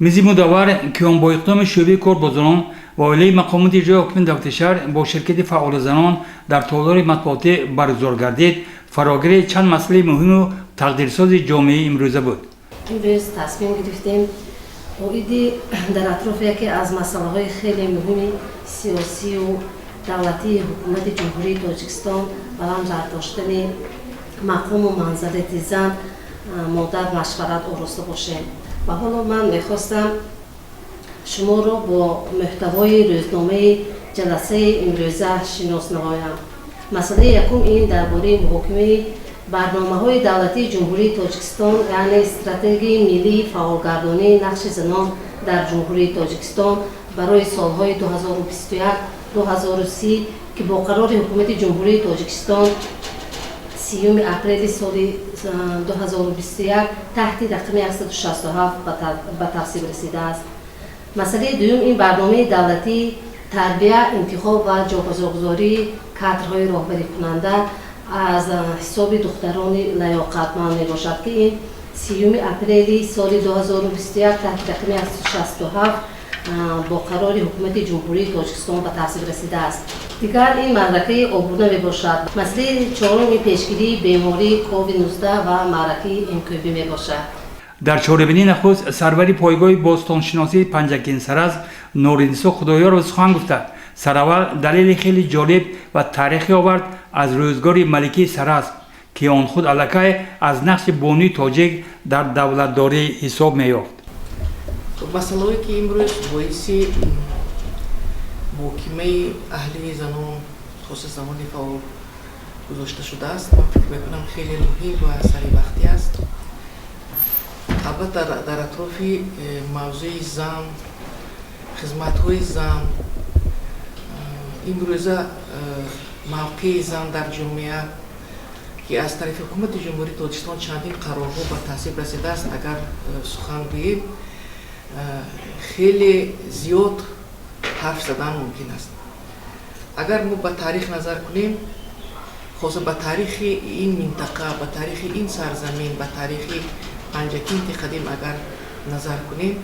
Мизи мудаввар, ки он бо иқдоми шӯъбаи кор бо занон ва оилаи мақомоти иҷрои ҳокимияти давлати шаҳр бо ширкати фаъоли занон дар толори матбуотӣ баргузор гардид, фарогири чанд масъалаи муҳиму тақдирсози ҷомеаи имрӯза буд. Имрӯз тасмим гирифтем, оиди дар атрофи яке аз масъалаҳои хеле муҳими сиёсию давлатии Ҳукумати Ҷумҳурии Тоҷикистон, баланд бардоштани мақому манзалати зан, модар, машварат ороста бошем. Ва ҳоло ман мехостам шуморо бо мӯҳтавои рӯзномаи ҷаласаи имрӯза шинос намоям. Масъалаи якум ин дар бораи муҳокимаи барномаҳои давлатии Ҷумҳурии Тоҷикистон, яъне Стратегияи миллии фаъолгардонии нақши занон дар Ҷумҳурии Тоҷикистон барои солҳои 2021 2030, ки бо қарори Ҳукумати Ҷумҳурии Тоҷикистон 30 апрели соли 2021 таҳти рақами 167 ба тасвиб расидааст. Масъалаи дуюм ин барномаи давлатии тарбия, интихоб ва ҷобаҷогузории кадрҳои роҳбарикунанда аз ҳисоби духтарони лаёқатманд мебошад, ки ин 30 апрели соли 2021 таҳти рақами 167 бо қарори Ҳукумати Ҷумҳурии Тоҷикистон ба тасвиб расидааст. Дигар ин маъракаи обуна мебошад. Масъалаи чорум ин пешгирии бемории COVID-19 ва маъракаи МКБ мебошад. Дар чорабинии нахуст сарвари пойгоҳи бостоншиносии Панҷакент Саразм Норинисо Худоёрова сухан гуфта, сараввал далели хеле ҷолиб ва таърихӣ овард аз рӯзгори маликии Саразм, ки он худ аллакай аз нақши бонуи тоҷик дар давлатдорӣ ҳисоб меёфт. Масъалаҳое, ки имрӯз боиси муҳокимаи аҳли занон, хоса занони фаъол, гузошта шудааст, ман фикр мекунам, хеле муҳим ва саривақтӣ аст. Албатта, дар атрофи мавзӯи зан, хизматҳои зан, имрӯза мавқеи зан дар ҷомеа, ки аз тарафи Ҳукумати Ҷумҳурии Тоҷикистон чандин қарорҳо ба тасвиб расидааст, агар сухан гӯем, хеле зиёд ҳарф задан мумкин аст. Агар мо ба таърих назар кунем, хоса ба таърихи ин минтақа, ба таърихи ин сарзамин, ба таърихи Панҷакенти қадим агар назар кунем,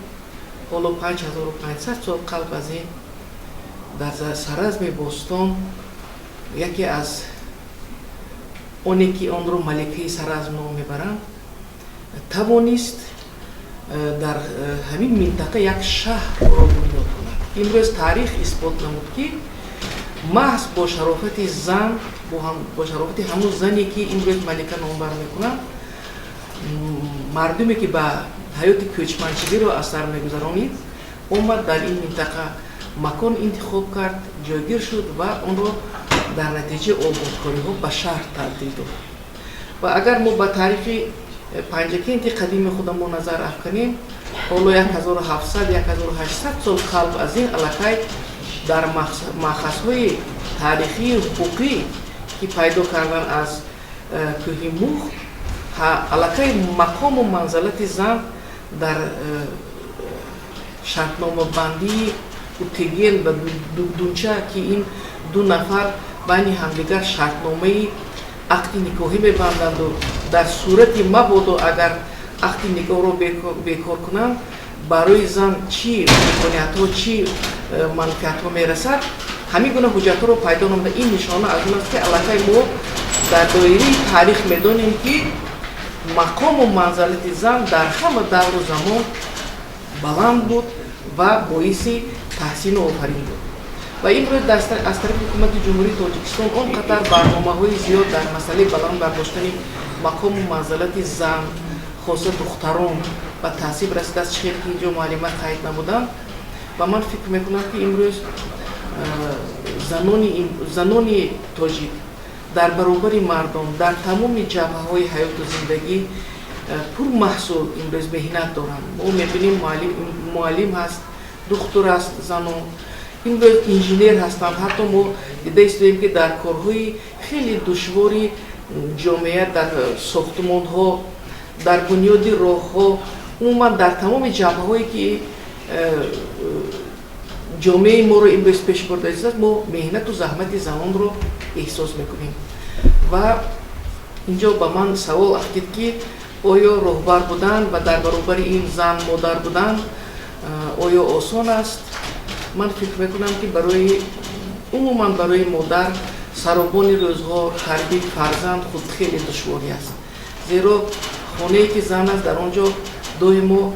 ҳоло 5500 сол қабл аз ин дар Саразми бостон яке аз оне, ки онро маликаи Саразм ном мебаранд, тавонист дар ҳамин минтақа як шаҳрро бунёд кунад. Имрӯз таърих исбот намуд, ки маҳз бо шарофати зан, бо шарофати ҳамун зане, ки имрӯз малика номбар мекунанд, мардуме, ки ба ҳаёти кӯчманчигиро аз сар мегузаронид, омад, дар ин минтақа макон интихоб кард, ҷойгир шуд ва онро дар натиҷаи ободкориҳо ба шаҳр табдил дод. Ва агар мо ба таърихи Панҷакенти қадими худамон назар афканем, ҳоло 1700, 1800 сол қабл аз ин аллакай дар маъхазҳои таърихии ҳуқуқӣ, ки пайдо кардан аз кӯҳи Мух, аллакай мақому манзалати зан дар шартномабандии Утеген ва Дугдунча, ки ин ду нафар байни ҳамдигар шартномаи ақди никоҳӣ мебанданду дар сурати мабодо агар ақди никоҳро бекор кунанд, барои зан чӣ имкониятҳо, чӣ манфиатҳо мерасад, ҳамин гуна ҳуҷҷатҳоро пайдо намуда. Ин нишона аз он аст, ки аллакай мо дар доираи таърих медонем, ки мақому манзалати зан дар ҳама давру замон баланд буд ва боиси таҳсину офарин буд. Ва имрӯз аз тарафи Ҳукумати Ҷумҳурии Тоҷикистон он қадар барномаҳои зиёд дар масъалаи баланд бардоштани мақому манзалати зан, хоса духтарон, ба тасвиб расидааст, чӣ хеле ки инҷо муаллима қайд намуданд. Ва ман фикр мекунам, ки имрӯз занони тоҷик дар баробари мардон дар тамоми ҷабҳаҳои ҳаёту зиндагӣ пурмаҳсул имрӯз меҳнат доранд. Мо мебинем, муаллим ҳаст, духтур аст, занон имрӯз инженер ҳастанд. Ҳатто мо дида истоем, ки дар корҳои хеле душвори ҷомеа, дар сохтмонҳо, дар бунёди роҳҳо, умуман дар тамоми ҷабҳаҳое, ки ҷомеаи моро имрӯз пеш бурда истодааст, мо меҳнату заҳмати занонро эҳсос мекунем. Ва инҷо ба ман савол афтид, ки оё роҳбар будан ва дар баробари ин зан, модар будан. Оё осон аст? Ман фикр мекунам, ки барои умуман барои модар саробони рӯзғор, тарбияи фарзанд худ хеле душворӣ аст, зеро хонае ки зан аст, дар он ҷо доимо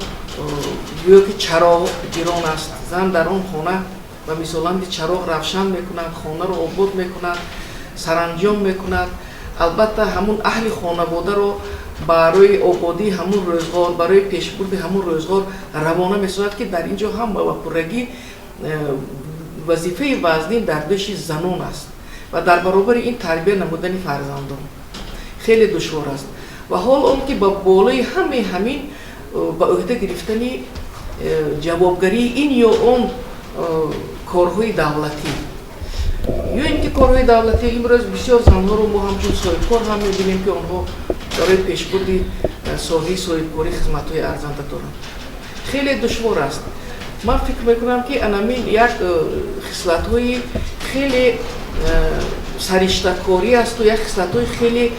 гӯё ки чароғ гирон аст. Зан дар он хона ба мисоланди чароғ равшан мекунад, хонаро обод мекунад, саранҷом мекунад. Албатта, ҳамун аҳли хонаводаро барои ободии ҳамун рӯзғор, барои пешбурди ҳамун рӯзғор равона месозад, ки дар ин ҷо ҳам ба пуррагӣ вазифаи вазнин дар дӯши занон аст. Ва дар баробари ин тарбия намудани фарзандон хеле душвор аст. Ва ҳол он ки ба болои ҳамаи ҳамин ба ӯҳда гирифтани ҷавобгарии ин ё он корҳои давлатӣ, ё ин ки корҳои давлатӣ, имрӯз бисёр занҳоро мо ҳамчун соҳибкор ҳам мебинем, ки онҳо барои пешбурди соҳаи соҳибкорӣ хизматҳои арзанда доранд. Хеле душвор аст. Ман фикр мекунам, ки анамин як хислатҳои хеле сариштакорӣ асту як хислатҳои хеле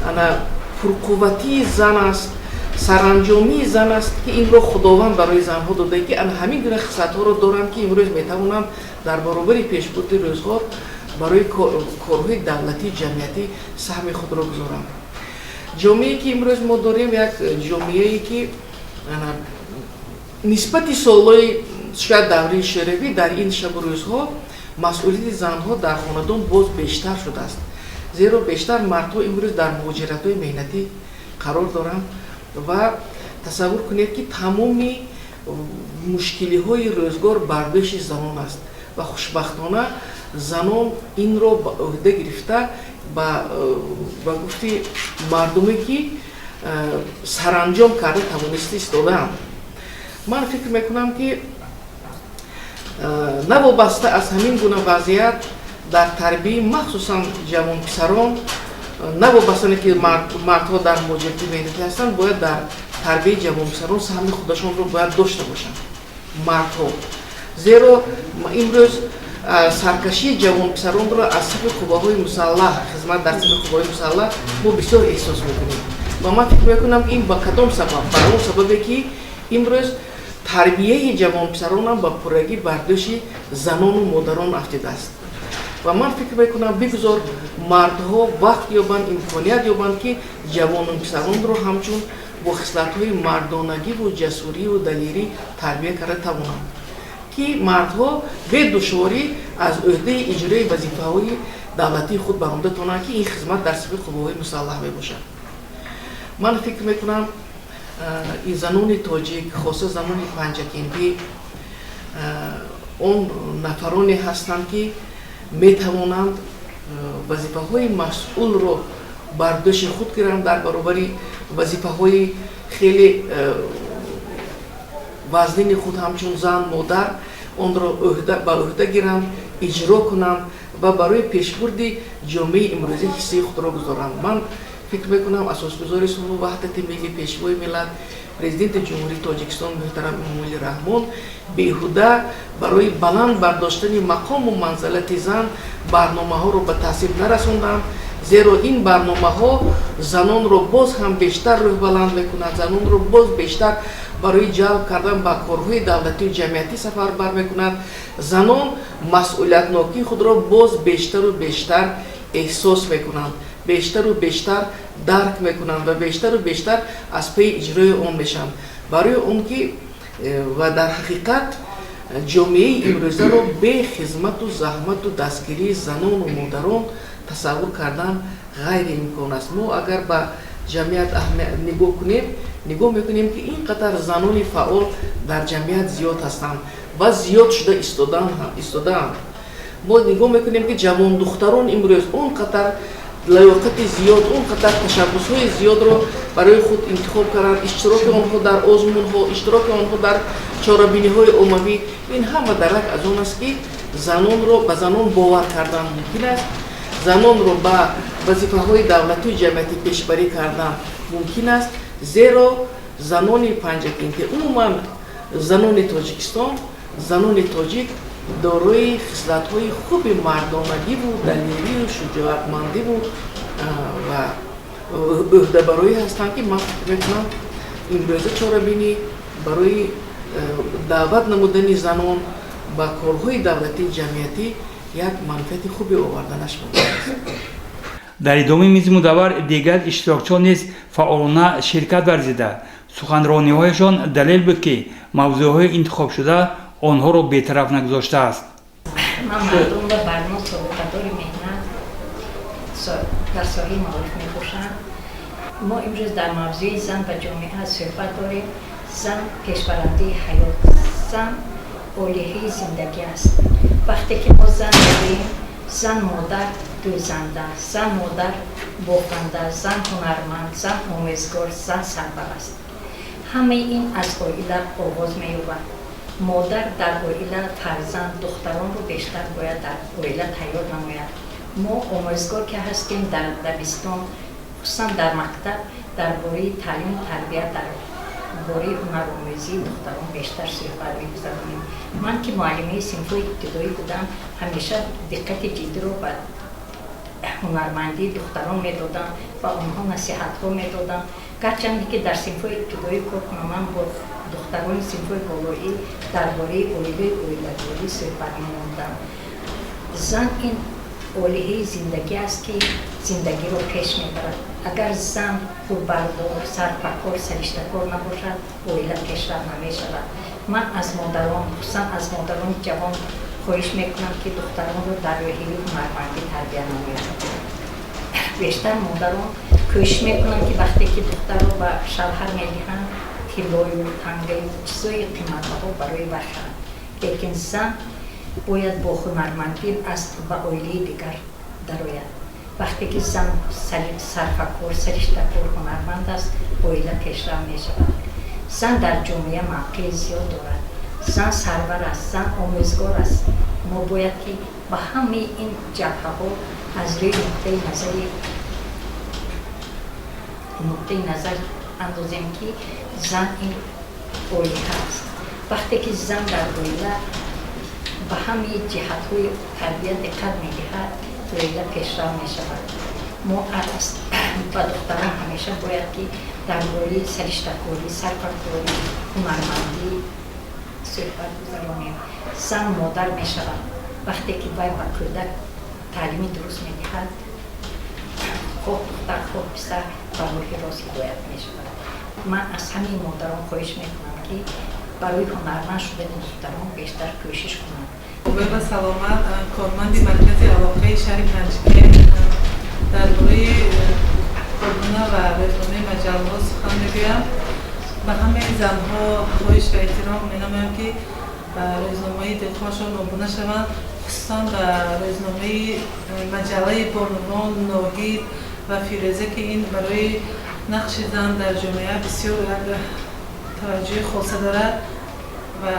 ана пурқувватии зан аст, саранҷомии зан аст, ки инро Худованд барои занҳо додае, ки ана ҳамин гуна хислатҳоро доранд, ки имрӯз метавонанд дар баробари пешбурди рӯзғор барои корҳои давлатию ҷамъиятӣ саҳми худро гузоранд. Ҷомеае ки имрӯз мо дорем, як ҷомеае ки нисбати солҳои шояд давраи Шӯравӣ, дар ин шабу рӯзҳо масъулияти занҳо дар хонадон боз бештар шудааст, зеро бештар мардҳо имрӯз дар муҳоҷиратҳои меҳнатӣ қарор доранд. Ва тасаввур кунед, ки тамоми мушкилиҳои рӯзгор бар дӯши занон аст. Ва хушбахтона занон инро ба ӯҳда гирифта, ба гуфти мардуме ки саранҷом карда тавониста истодаанд. Ман фикр мекунам, ки навобаста аз ҳамин гуна вазъият, дар тарбияи махсусан ҷавонписарон, навобаста ки мардҳо дар муҳоҷирати меҳнатӣ ҳастанд, бояд дар тарбияи ҷавонписарон саҳми худашонро бояд дошта бошанд мардҳо, зеро имрӯз саркашии ҷавонписаронро аз сафи қувваҳои мусаллаҳ, хизмат дар сафи қувваҳои мусаллаҳ мо бисёр эҳсос мекунем. Ва ман фикр мекунам, ин ба кадом сабаб? Ба он сабабе ки имрӯз тарбияи ҷавонписаронам ба пуррагӣ бар дӯши занону модарон афтидааст. Ва ман фикр мекунам, бигузор мардҳо вақт ёбанд, имконият ёбанд, ки ҷавонписаронро ҳамчун бо хислатҳои мардонагиву ҷасуриву далерӣ тарбия карда тавонанд, ки мардҳо бе душворӣ аз ӯҳдаи иҷрои вазифаҳои давлатии худ баромада тавонанд, ки ин хизмат дар сафи қувваҳои мусаллаҳ мебошад. Ман фикр мекунам, ин занони тоҷик, хоса занони панҷакентӣ, он нафароне ҳастанд, ки метавонанд вазифаҳои масъулро бар дӯши худ гиранд, дар баробари вазифаҳои хеле вазнини худ ҳамчун зан, модар онро ба ӯҳда гиранд, иҷро кунанд ва барои пешбурди ҷомеаи имрӯзӣ ҳиссаи худро гузоранд. Ман фикр мекунам, асосгузори сулҳу ваҳдати миллӣ, Пешвои миллат, Президенти Ҷумҳурии Тоҷикистон муҳтарам Эмомалӣ Раҳмон беҳуда барои баланд бардоштани мақому манзалати зан барномаҳоро ба тасвиб нарасонданд, зеро ин барномаҳо занонро боз ҳам бештар рӯҳбаланд мекунад, занонро боз бештар барои ҷалб кардан ба корҳои давлатию ҷамъиятӣ сафарбар мекунад. Занон масъулиятнокии худро боз бештару бештар эҳсос мекунанд, бештару бештар дарк мекунанд ва бештару бештар аз паи иҷрои он мешаванд, барои он ки ва дар ҳақиқат ҷомеаи имрӯзаро бе хизмату заҳмату дастгирии занону модарон тасаввур кардан ғайриимкон аст. Мо агар ба ҷамъият нигоҳ кунем, нигоҳ мекунем, ки ин қадар занони фаъол дар ҷамъият зиёд ҳастанд ва зиёд шуда истодаанд. Мо нигоҳ мекунем, ки ҷавондухтарон имрӯз он қадар лаёқати зиёд, он қадар ташаббусҳои зиёдро барои худ интихоб карданд. Иштироки онҳо дар озмунҳо, иштироки онҳо дар чорабиниҳои оммавӣ, ин ҳама дарак аз он аст, ки занонро ба занон бовар кардан мумкин аст, занонро ба вазифаҳои давлатию ҷамъиятӣ пешбарӣ кардан мумкин аст, зеро занони панҷакентӣ, умуман занони Тоҷикистон, занони тоҷик дорои хислатҳои хуби мардонагиву далерию шуҷоатмандиву ва ӯҳдабароӣ ҳастанд, ки ман фикр мекунам, имрӯза чорабинӣ барои Даъват намудани занон ба корҳои давлатии ҷамъиятӣ як манфиати хубе оварданаш мумкин аст. Дар идомаи мизи мудаввар дигар иштирокчиён низ фаъолона ширкат варзида, суханрониҳояшон далел буд, ки мавзӯъҳои интихобшуда онҳоро бетараф нагузоштааст. Ман Мардумова Барно, собиқадори меҳнат дар соҳаи маориф мебошам. Мо имрӯз дар мавзӯи зан ва ҷомеа суҳбат дорем. Зан пешбарандаи ҳаёт, зан олиҳаи зиндагӣ аст. Вақте ки мо зан мегӯем, зан модар, дӯзанда, зан модар, бофанда, зан ҳунарманд, зан омӯзгор, зан сарвар аст. Ҳамаи ин аз оила оғоз меёбад. Модар дар оила фарзанд, духтаронро бештар бояд дар оила тайёр намояд. Мо омӯзгор ки ҳастем, дар дабистон, хусусан дар мактаб, дар бораи таълиму тарбия, дар бораи ҳунаромӯзии духтарон бештар суҳбат мегузаронем. Ман ки муаллимаи синфҳои ибтидоӣ будам, ҳамеша диққати ҷиддиро ба ҳунармандии духтарон медодам, ба онҳо насиҳатҳо медодам. Гарчанде ки дар синфҳои ибтидоӣ кор кунам, ман бо духтарони синфҳои болоӣ дар бораи оилаи оиладорӣ суҳбат менамудам. Зан ин олиҳаи зиндагӣ аст, ки зиндагиро пеш мебарад. Агар зан пурбардор, сарфакор, сариштакор набошад, оила пешрав намешавад. Ман аз модарон, хусусан аз модарони ҷавон, хоҳиш мекунам, ки духтаронро дар рӯҳияи ҳунармандӣ тарбия намоянд. Бештар модарон кӯшиш мекунанд, ки вақте ки духтарро ба шавҳар медиҳанд, тиллою тангаю чизои қиматбаҳо барои вай харанд, лекин зан бояд бо ҳунармандӣ аз ба оилаи дигар дарояд. Вақте ки зан сарфакор, сариштакор, ҳунарманд аст, оила пешрав мешавад. Зан дар ҷомеа мавқеи зиёд дорад. Зан сарвар аст, зан омӯзгор аст. Мо бояд ки ба ҳамаи ин ҷабҳаҳо аз рӯи нуқтаи назар андозем, ки зан ин олиҳа аст. Вақте ки зан дар оила ба ҳамаи ҷиҳатҳои тарбия диққат медиҳад, оила пешрав мешавад. Мо ба духтарон ҳамеша бояд ки дар бораи сариштакорӣ, сарфакорӣ, ҳунармандӣ суҳбат гузаронем. Зан модар мешавад, вақте ки вай ба кӯдак таълими дуруст медиҳад, хоҳ духтар, хоҳ писар, ба роҳи рост ҳидоят мешавад. Ман аз ҳамаи модарон хоҳиш мекунам, ки барои ҳунарманд шудани духтарон бештар кӯшиш кунанд. Обеба Саломат, корманди маркази алоқаи шаҳри Панҷакент, дар бораи обуна ва рӯзномаи маҷаллаҳо сухан мегӯям. Ба ҳамаи занҳо хоҳиш ва эҳтиром менамоям, ки ба рӯзномаи дилхоҳашон обуна шаванд, хусусан ба рӯзномаи маҷаллаи Бонувон, Ноҳид ва Фирӯза, ки ин барои нақши зан дар ҷомеа бисёр як таваҷҷӯҳи хоса дорад. Ва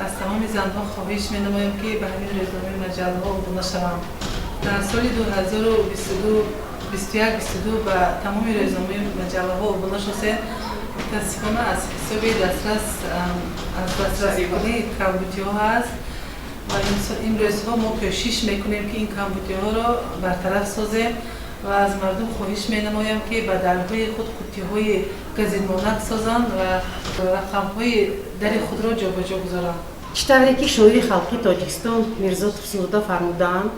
аз тамоми занҳо хоҳиш менамоям, ки ба ҳамин рӯзномаи маҷаллаҳо обуна шаванд. Дар соли 2021-22 ба тамоми рӯзномаи маҷаллаҳо обуна шудем. Мутаассифона, аз ҳисоби дастрас аз дастраскунии камбудиҳо ҳаст ва имрӯзҳо мо кӯшиш мекунем, ки ин камбудиҳоро бартараф созем. Ва аз мардум хоҳиш менамоям, ки ба дарҳои худ қуттиҳои газинмонак созанд ва рақамҳои дари худро ҷобаҷо гузоранд. Чӣ тавре ки шоири халқи Тоҷикистон Мирзо Турсунзода фармудаанд: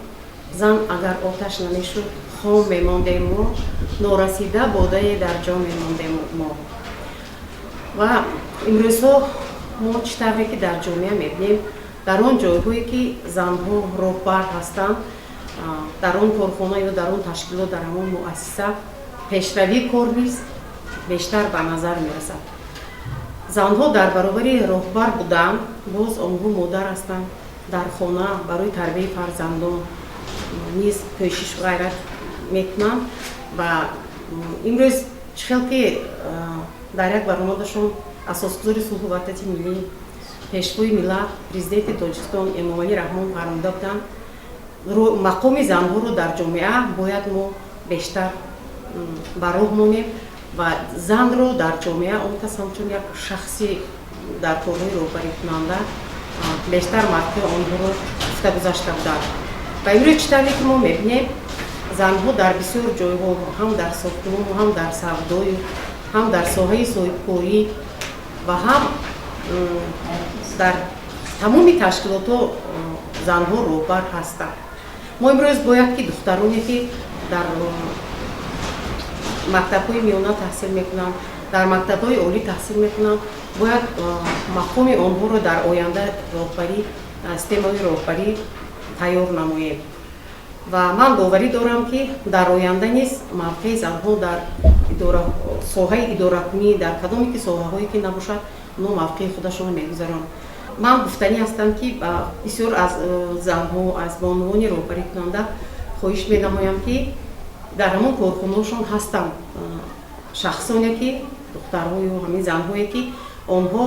«Зан агар оташ намешуд, хом мемондем мо, норасида бодае дар ҷом мемондем мо». Ва имрӯзҳо мо чӣ тавре ки дар ҷомеа мебинем, дар он ҷойҳое ки занҳо роҳбар ҳастанд, дар он корхона ё дар он ташкилот, дар ҳамон муассиса пешравии кор низ бештар ба назар мерасад. Занҳо дар баробари роҳбар будан, боз онҳо модар ҳастанд, дар хона барои тарбияи фарзандон низ кӯшишу ғайрат мекунанд. Ва имрӯз чӣ хел ки дар як баромадашон асосгузори сулҳу ваҳдати миллӣ, Пешвои миллат, Президенти Тоҷикистон Эмомалӣ Раҳмон фармуда буданд, мақоми занҳоро дар ҷомеа бояд мо бештар ба роҳ монем ва занро дар ҷомеа он кас ҳамчун як шахси дар корҳои роҳбарикунанда бештар мавқеи онҳоро гуфта гузашта буданд. Ва имрӯз чӣ тавре ки мо мебинем, занҳо дар бисёр ҷойҳо, ҳам дар сохтмону, ҳам дар савдою, ҳам дар соҳаи соҳибкорӣ ва ҳам Дар тамоми ташкилотҳо занҳо роҳбар ҳастанд. Мо имрӯз бояд ки духтароне, ки дар мактабҳои миёна таҳсил мекунанд, дар мактабҳои олӣ таҳсил мекунанд, бояд мақоми онҳоро дар оянда роҳбарӣ, системаи роҳбарӣ тайёр намоем. Ва ман боварӣ дорам, ки дар оянда низ мавқеи занҳо дар соҳаи идоракунӣ, дар кадоме ки соҳаҳое ки набошад, онҳо мавқеи худашонро мегузаронанд. Ман гуфтанӣ ҳастам, ки бисёр аз занҳо, аз бонувони роҳбарикунанда хоҳиш менамоям, ки дар ҳамон корхонаҳошон ҳастанд шахсоне ки, духтарҳою ҳамин занҳое ки онҳо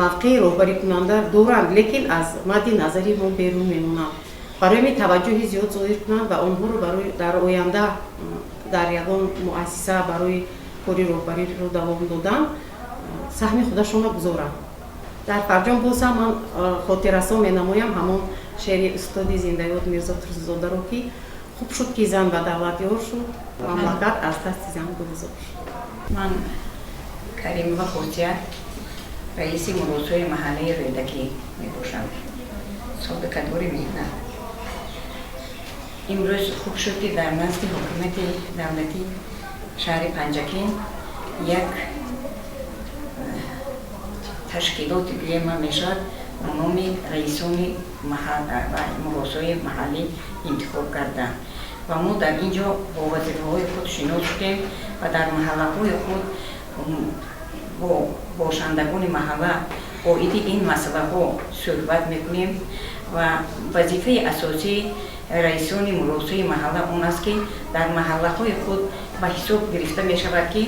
мавқеи роҳбарикунанда доранд, лекин аз мадди назари мо берун мемонанд. Барои ҳамин таваҷҷӯҳи зиёд зоҳир кунанд ва онҳоро барои дар оянда дар ягон муассиса барои кори роҳбариро давом додан саҳми худашонро гузоранд. Дар фарҷом боз ҳам ман хотиррасон менамоям ҳамон шеъри устоди зиндаёд Мирзо Турсунзодаро, ки хуб шуд, ки зан ба давлат ёр шуд, мамлакат аз дасти зан гулзор шуд. Ман Каримова Хосият, раиси муросои маҳаллаи Рӯдакӣ мебошам, собиқадори меҳнат. Имрӯз хуб шуд, ки дар назди ҳукумати давлатии шаҳри Панҷакент як ташкилоти гӯема мешавад ба номи раисони муросои маҳаллӣ интихоб карданд ва мо дар ин ҷо бо вазифаҳои худ шинос шудем ва дар маҳаллаҳои худ бо бошандагони маҳалла оиди ин масъалаҳо суҳбат мекунем. Ва вазифаи асосии раисони муросои маҳалла он аст, ки дар маҳаллаҳои худ ба ҳисоб гирифта мешавад, ки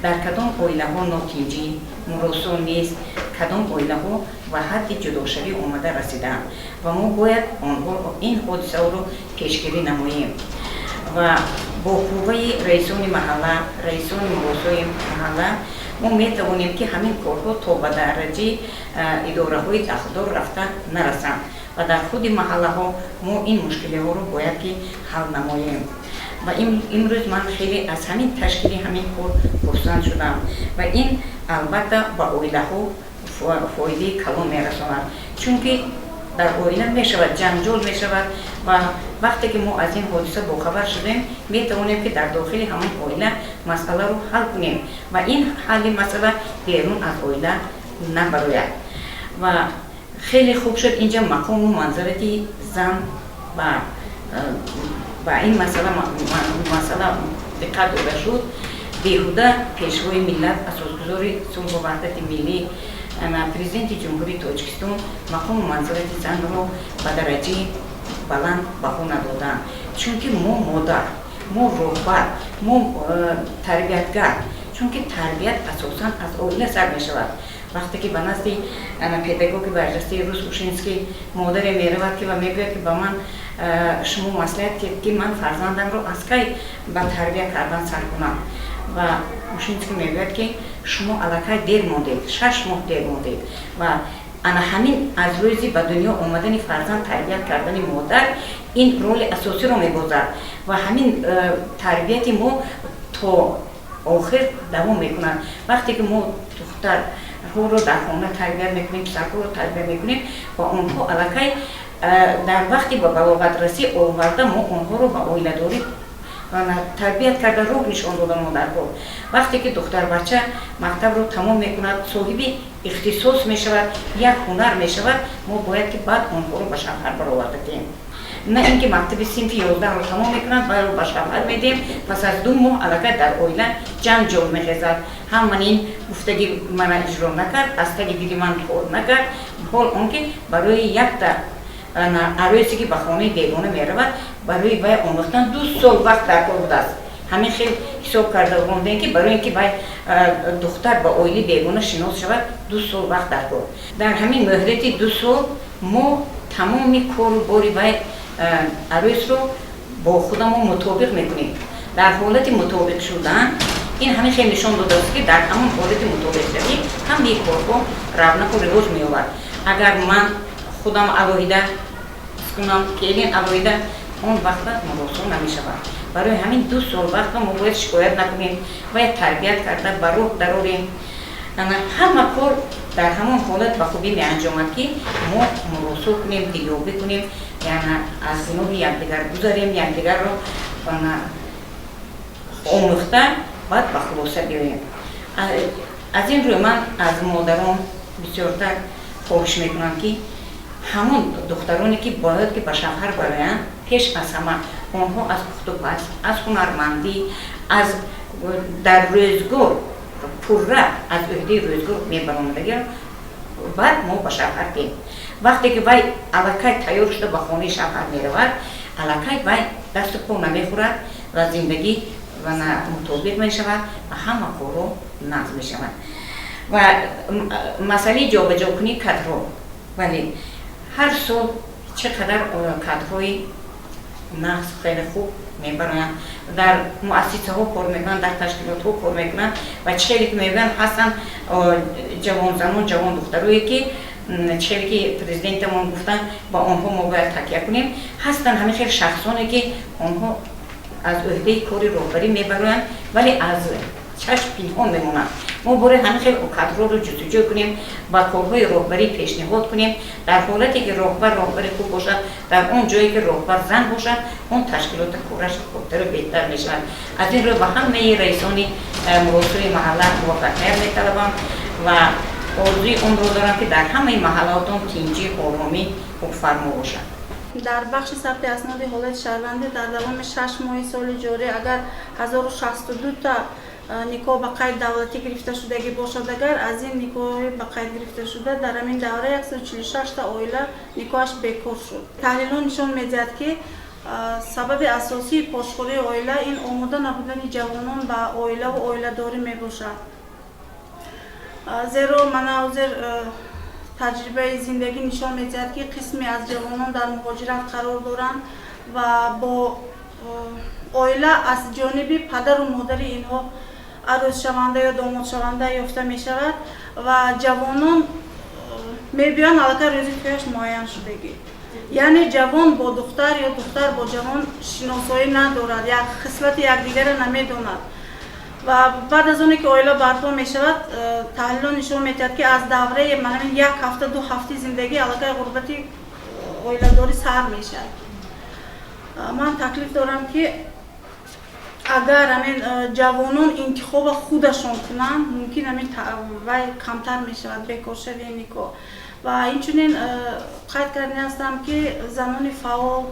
дар кадом оилаҳо нотинҷӣ, муросо нест, кадом оилаҳо ба ҳадди ҷудошавӣ омада расидаанд ва мо бояд онҳо ин ҳодисаҳоро пешгирӣ намоем. Ва бо қувваи раисони маҳалла, раисони муросои маҳалла мо метавонем, ки ҳамин корҳо то ба дараҷаи идораҳои дахлдор рафта нарасанд ва дар худи маҳаллаҳо мо ин мушкилиҳоро бояд ки ҳал намоем. Ва имрӯз ман хеле аз ҳамин ташкили ҳамин кор хурсанд шудам ва ин албатта ба оилаҳо фоидаи калон мерасонад, чунки дар оила мешавад, ҷанҷол мешавад ва вақте ки мо аз ин ҳодиса бохабар шудем, метавонем, ки дар дохили ҳамон оила масъаларо ҳал кунем ва ин ҳалли масъала берун аз оила набарояд. Ва хеле хуб шуд, инҷа мақому манзалати зан ба ин масъала диққат дода шуд. Беҳуда Пешвои миллат, асосгузори сулҳу ваҳдати миллӣ, Президенти Ҷумҳурии Тоҷикистон мақому манзалати занро ба дараҷаи баланд баҳо надоданд, чунки мо модар, мо роҳбар, мо тарбиятгар, чунки тарбият асосан аз оила сар мешавад. Вақте ки ба назди педагоги барҷастаи рус Ушинский модаре меравад ки ва мегӯяд, ки ба ман шумо маслиҳат диҳед, ки ман фарзандамро аз кай ба тарбия кардан сар кунам, ва Ушинский мегӯяд, ки шумо аллакай дер мондед, 6 моҳ дер мондед. Ва ана ҳамин аз рӯзи ба дунё омадани фарзанд тарбият кардани модар ин роли асосиро мебозад ва ҳамин тарбияти мо то охир давом мекунад. Вақте ки мо духтарҳоро дар хона тарбият мекунем, писарҳоро тарбият мекунем ва онҳо аллакай дар вақти ба балоғатрасӣ оварда, мо онҳоро ба оиладорӣ тарбият карда, роҳ нишон дода модарҳо. Вақте ки духтарбача мактабро тамом мекунад, соҳиби ихтисос мешавад, як ҳунар мешавад, мо бояд ки баъд онҳоро ба шавҳар бароварда диҳем, на ин ки мактаби синфи 11-ро тамом мекунад, вайро ба шавҳар медиҳем, пас аз 2 моҳ аллакай дар оила ҷанҷол мехезад: ҳам ман ин гуфтаги мана иҷро накард, аз таги дили ман кор накард. Ҳол он ки барои якта арӯсе, ки ба хонаи бегона меравад, барои вай омӯхтан 2 сол вақт дар кор будааст. Ҳамин хел ҳисоб карда мондем, ки барои ин ки вай духтар ба оилаи бегона шинос шавад, 2 сол вақт дар кор. Дар ҳамин муҳлати 2 сол мо тамоми кору бори вай арӯсро бо худамон мутобиқ мекунем. Дар ҳолати мутобиқ шудан ин ҳамин хел нишон додааст, ки дар ҳамон ҳолати мутобиқшавӣ ҳамаи корҳо равнақу ривоҷ меёбад. Агар ман худам алоҳида кунам, келин алоҳида, он вақта муросо намешавад. Барои ҳамин 2 сол вақта мо бояд шикоят накунем, бояд тарбият карда ба роҳ дарорем. Ҳама кор дар ҳамон ҳолат ба хубӣ меанҷомад, ки мо муросо кунем, дилёбӣ кунем, яъне аз гуноҳи якдигар гузарем, якдигарро омӯхта, баъд ба хулоса биёем. Аз ин рӯй ман аз модарон бисёртар хоҳиш мекунам, ки ҳамон духтароне, ки бояд ки ба шавҳар бароянд, пеш аз ҳама онҳо аз пухтупаз, аз ҳунармандӣ, аз дар рӯзгор пурра аз ӯҳдаи рӯзгор мебаромадагиро баъд мо ба шавҳар диҳем. Вақте ки вай аллакай тайёр шуда ба хонаи шавҳар меравад, аллакай вай дасту по намехӯрад ва зиндагӣ мутобиқ мешавад ва ҳама корҳо нағз мешавад. Ва масъалаи ҷобаҷокунии кадрҳо, вале ҳар сол чӣ қадар кадрҳои нағз, хеле хуб мебароянд, дар муассисаҳо кор мекунанд, дар ташкилотҳо кор мекунанд. Ва чӣ хеле ки мегӯянд, ҳастанд ҷавонзанон, ҷавондухтарое, ки чӣ хеле ки президентамон гуфтанд, ба онҳо мо бояд такя кунем. Ҳастанд ҳамин хел шахсоне, ки онҳо аз ӯҳдаи кори роҳбарӣ мебароянд, вале аз чашм пинҳон мемонанд. Мо бояд ҳамин хел кадрҳоро ҷустуҷӯ кунем, ба корҳои роҳбарӣ пешниҳод кунем. Дар ҳолате ки роҳбар роҳбари хуб бошад, дар он ҷое ки роҳбар зан бошад, он ташкилота кораш хубтару беҳтар мешавад. Аз ин рӯ ба ҳамаи раисони муросои маҳалла муваффақият металабам ва орзуи онро дорам, ки дар ҳамаи маҳаллаотон тинҷӣ, оромӣ ҳукмфармо бошад. Дар бахши сабти асноди ҳолати шаҳрвандӣ дар давоми 6 моҳи соли ҷорӣ агар 1062 та никоҳ ба қайд давлатӣ гирифташудагӣ бошад, агар аз ин никоҳи ба қайд гирифташуда дар ҳамин давра 146 та оила никоҳаш бекор шуд. Таҳлилҳо нишон медиҳад, ки сабаби асосии пошхӯрии оила ин омода набудани ҷавонон ба оилаву оиладорӣ мебошад. Зеро мана ҳозир таҷрибаи зиндагӣ нишон медиҳад, ки қисме аз ҷавонон дар муҳоҷират қарор доранд ва бо оила аз ҷониби падару модари инҳо арӯзшаванда ё домодшаванда ёфта мешавад ва ҷавонон мебиёянд, аллакай рӯзи тӯяш муайян шудагӣ. Яъне ҷавон бо духтар ё духтар бо ҷавон шиносоӣ надорад, як хислати якдигарро намедонад. Ва баъд аз оне ки оила барпо мешавад, таҳлилҳо нишон медиҳад, ки аз давраи манамин як ҳафта, 2 ҳафтаи зиндагӣ аллакай ғурбати оиладорӣ сар мешавад. Ман таклиф дорам, ки агар ҳамин ҷавонон интихоба худашон кунанд, мумкин ҳамин вай камтар мешавад, бекоршавии никоҳ. Ва инчунин қайд кардани ҳастам, ки занони фаъол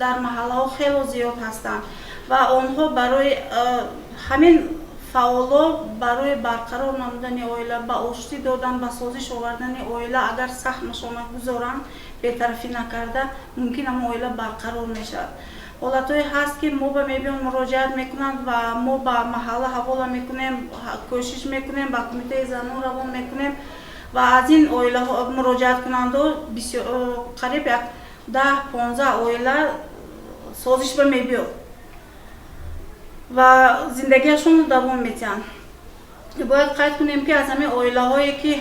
дар маҳаллаҳо хело зиёд ҳастанд ва онҳо барои ҳамин фаъоло барои барқарор намудани оила, ба оштӣ додан, ба созиш овардани оила агар саҳмашона гузоранд, бетарафӣ накарда, мумкин ҳамон оила барқарор мешавад. Ҳолатҳое ҳаст, ки мо ба мебиён муроҷиат мекунанд ва мо ба маҳалла ҳавола мекунем, кӯшиш мекунем, ба кумитаи занон равон мекунем ва аз ин оилаҳо муроҷиаткунандаҳо қариб як 10-15 оила созиш ба мебиёд ва зиндагиашонро давом медиҳанд. Бояд қайд кунем, ки аз ҳамин оилаҳое, ки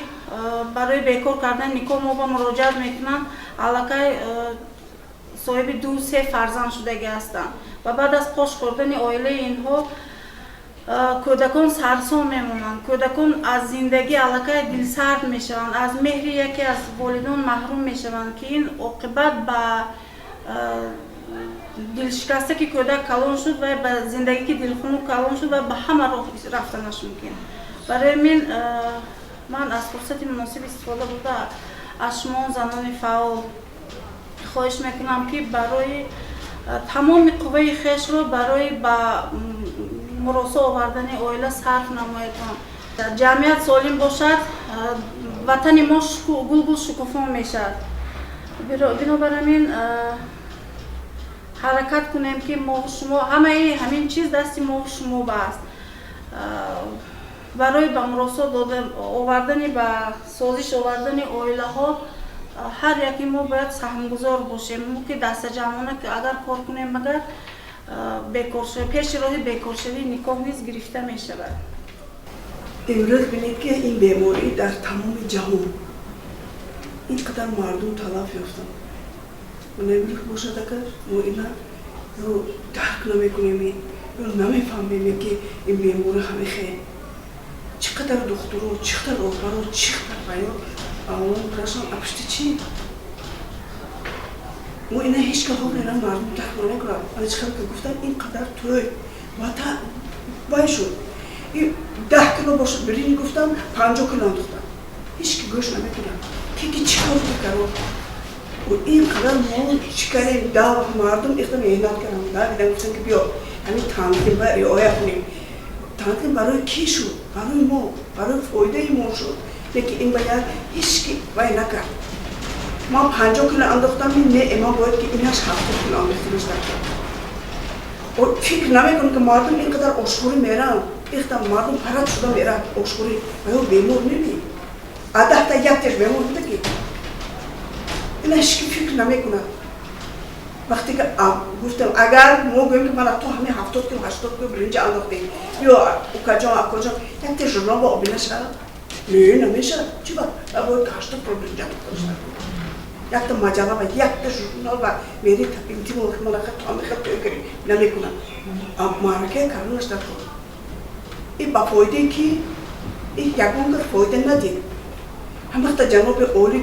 барои бекор кардани никоҳ мо ба муроҷиат мекунанд, аллакай соҳиби ду се фарзанд шудагӣ ҳастанд ва баъд аз пош хӯрдани оилаи инҳо кӯдакон сарсон мемонанд. Кӯдакон аз зиндагӣ аллакай дилсард мешаванд, аз меҳри яке аз волидон маҳрум мешаванд, ки ин оқибат ба дилшикаста ки кӯдак калон шуд ва ба зиндагӣ ки дилхунук калон шуд ва ба ҳама роҳ рафтанаш мумкин. Барои мин ман аз фурсати муносиб истифода бурда, аз шумо, занони фаъол, хоҳиш мекунам, ки барои тамоми қувваи хешро барои ба муросо овардани оила сарф намоедон. Ҷамъият солим бошад, ватани мо гулгул шукуфон мешавад. Бинобар ҳамин ҳаракат кунем, ки мо шумо ҳамаи ҳамин чиз дасти мо шумо ба аст. Барои ба муросо овардани, ба созиш овардани оилаҳо ҳар яке мо бояд саҳмгузор бошем. Мо ки дастаҷамъона агар кор кунем, магар пеши роҳи бекоршавии никоҳ низ гирифта мешавад. Имрӯз бинед, ки ин беморӣ дар тамоми ҷаҳон ин қадар мардум талаф ёфтанд. Мана имрӯз бошад, агар мо ина ё дарк намекунем, ё намефаҳмем, ки ин беморӣ ҳамихел чӣ. Чӣ қадар духтуро, чӣ қадар роҳбаро, чӣ қадар баён аввалон гузаштан, а пушти чӣ? Мо ина ҳеҷ ка ҳол мардум дарк намекунад. Ана чӣ қадар ки гуфтам, ин қадар тӯй ва та вай шуд, 10 кило бошад биринҷ гуфтам, 50 кило андохтам, ҳеҷ ки гӯш намекунад, ки чӣ кор мекард. Ин қадар мо чӣ кардем? Да мардум ихта меҳнат кардам, да гуфтам, ки биё ҳамин танзим риоя кунем. Танзим барои кӣ шуд? Барои мо, барои фоидаи мо шуд. Лекин ин ба як ҳеҷ ки вай накард. Ман 50 кило андохтам, не, ман бояд ки инаш 70 кило андохтамаш дар. Фикр намекунам, ки мардум ин қадар ошхӯрӣ меранд, ихта мардум парад шуда мерад ошхӯрӣ, ва ё бемор неми, а 10-та яктеш бемор буда, ки ина ҳеҷ ки фикр намекунад. Вақте ки гуфтам, агар мо гӯем, ки мана то ҳамин 70 кило, 80 кило биринҷа андохтем, ё укаҷон, акоҷон, якте журнал ба обина шавад? Не, намешавад. Чи ба бояд 80 кило биринҷа андохта, якта маҷалла ва якта журнал ва мери интиманаха то ҳамин хел тӯй кардем, намекунад. Маъракаи карданаш дар кор и ба фоидаи ки? И ягон гар фоида надид. Ҳамвақта ҷаноби олӣ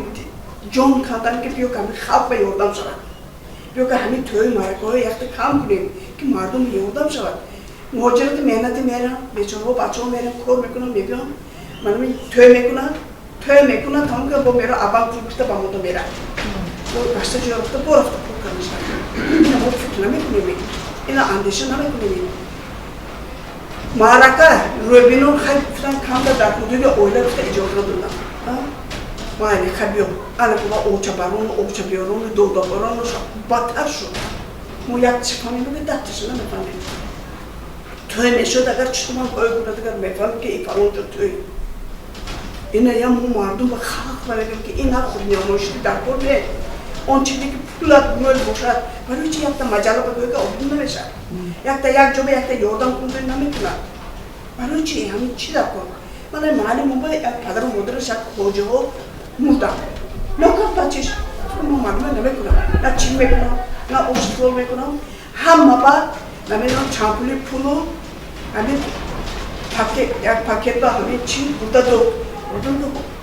ҷон кандан, ки биё, ки ҳамин халқ ба ёрдам шавад, биё, ки ҳамин тӯи маъракаҳои якта кам кунем, ки мардум ёрдам шавад. Муҳоҷирати меҳнатӣ мерам, бечораҳо, бачаҳо мерам, кор мекунам, мебиём, манами тӯй мекунам, тӯй мекунам, тамом ка бо мера абан пул гирифта ба мода мерад, бо гашта ҷо рафта, бо рафта пул карда мешавад. Ина мо фикр намекунем, ина андеша намекунем. Маърака рӯбино хай гуфтан, камда дар ҳудуди оила гуфта иҷоза додам. Майли, хай биё, ана ва очабарону очабиёрону додабарону бадтар шуд. Мо як чӣ фаҳмем, 10 таша намефаҳмем. Тӯй мешуд, агар чӣ ман ой кунад, агар мефаҳмем, ки и фалонҷо тӯй. Ина я мо мардум ба халқ мегӯем, ки ин худнамоишӣ дар кор не. Он чизе ки пулат мӯл бошад, барои чи якта маҷалла ба гӯяга обун намешавад, якта як ҷоба якта ёрдам кун намекунад? Барои чи ҳамин чи дар кор? Мана маълим ба як падару модараш, як хоҷаҳо мурданд, накард бачиш. Мо мардума намекунам, на чӣ мекунам, на оштифол мекунам. Ҳама ба намедонам чанд пули пулу ҳамин пакет, як пакет ба ҳамин чӣ бурда дод,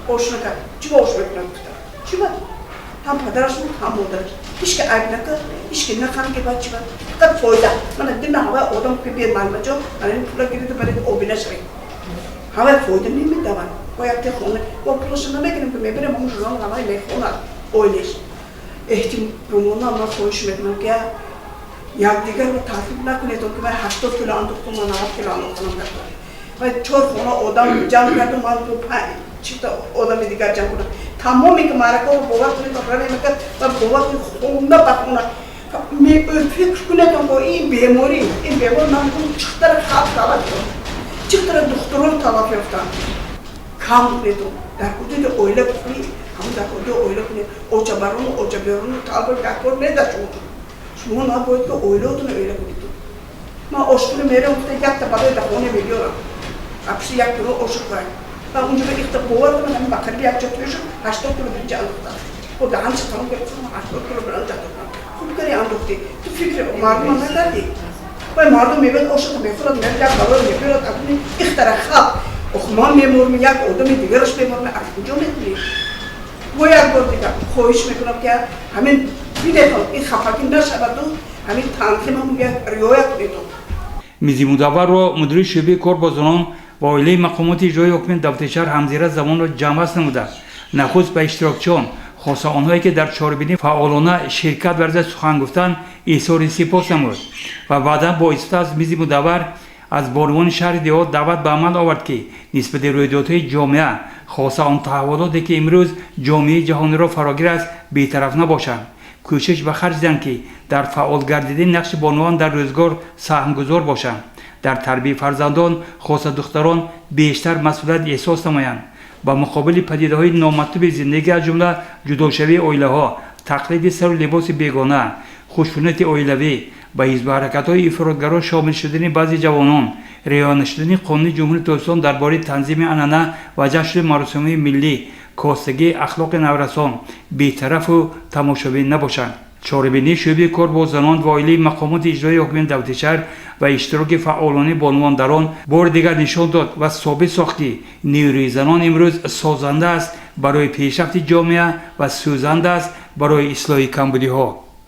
ош накард. Чӣ ба ош мекунам, гуфтам, чӣ ба? Ҳам падараш буд, ҳам модараш, ҳеч ки айб накард, ҳеч ки наханд, ки баъд чӣ ба фақат фоида. Мана дина ҳавай одам ки биед, маълимаҷон, ана ин пула гирифта баред, обина шавед. Ҳавай фоида намедавад. Бо якте хона бо пулаша намегирем, ки мебарем, ҳамон журнал ҳавай мехонад оилеш. Эҳтиромона ман хоҳиш мекунам, ки якдигарро таъриф накунед, ки вай 80 кило андохту, ман 90 кило андохтанам накунад. Вай чор хона одам ҷамъ карду, ман чита одами дигар ҷамъ кунам. Тамоме ки маъракаро бовар кунед, равемакард ва бовар кунед, хона ба хона фикр кунед, бо ин беморӣ, ин бемор ман чӣ қадар халқ талаф ёфт, чӣ қадар духтурон талаф ёфтанд. Кам кунед, дар ҳудуди оила кунед, ҳамон дар ҳудуди оила кунед. Очабарону очабиёрону талба дар кор неда. Шумо, шумо набояд ки оилаотона оила кунед. Ман ошхӯрӣ мерам, гуфта якта балои дар хона мебиёрам, апши як кило ошу хӯрам ва унҷо ихта бовар кунам. Ҳамин ба қариби як ҷо тӯй шуд, 80 кило биринҷа андохтам. Бо даҳанча тамом гирифтам, 80 кило биринҷ андохтам. Хуб кари андохтӣ, ту фикри мардума накардӣ. Вай мардум мебиёд, ошата мехӯрад, мерад, як балои мебиёрад. Акуни ихтара халқ, ох, ман мемурм, як одами дигараш мемурм, аз куҷо мекунӣ? Бо як бор дигар хоҳиш мекунам, ки ҳамин бинетон, ин хафагӣ нашаваду ҳамин танзимам як риоя кунедон. Мизи мудавварро мудири шӯъбаи кор бо занон ва оилаи мақомоти иҷроии ҳокимияти давлати шаҳр Ҳамзира Замонро ҷамъбаст намуда, нахуст ба иштирокчиён, хоса онҳое ки дар чорабинӣ фаъолона ширкат варзида сухан гуфтанд, изҳори сипос намуд ва баъдан бо истифода аз мизи мудаввар аз бонувони шаҳри деҳот даъват ба амал овард, ки нисбати рӯйдодҳои ҷомеа, хоса он таҳаввулоте ки имрӯз ҷомеаи ҷаҳониро фарогир аст, бетараф набошанд, кӯшиш ба харҷ диҳанд, ки дар фаъол гардидани нақши бонувон дар рӯзгор саҳмгузор бошанд, дар тарбияи фарзандон, хоса духтарон, бештар масъулият эҳсос намоянд, ба муқобили падидаҳои номатлуби зиндагӣ, аз ҷумла ҷудошавии оилаҳо, тақлиди сару либоси бегона, хушунати оилавӣ, ба ҳизбу ҳаракатҳои ифротгаро шомил шудани баъзе ҷавонон, риоя нашудани қонуни Ҷумҳурии Тоҷикистон дар бораи танзими анъана ва ҷашну маросимҳои миллӣ, костагии ахлоқи наврасон бетарафу тамошобин набошанд. Чорабинии шӯъбаи кор бо занон ва оилаи мақомоти иҷроии ҳокимияти давлати шаҳр Ва иштироки фаъолонаи бонувон дар он бори дигар нишон дод ва собит сохт, ки нерӯи занон имрӯз созанда аст барои пешрафти ҷомеа ва сӯзанда аст барои ислоҳи камбудиҳо.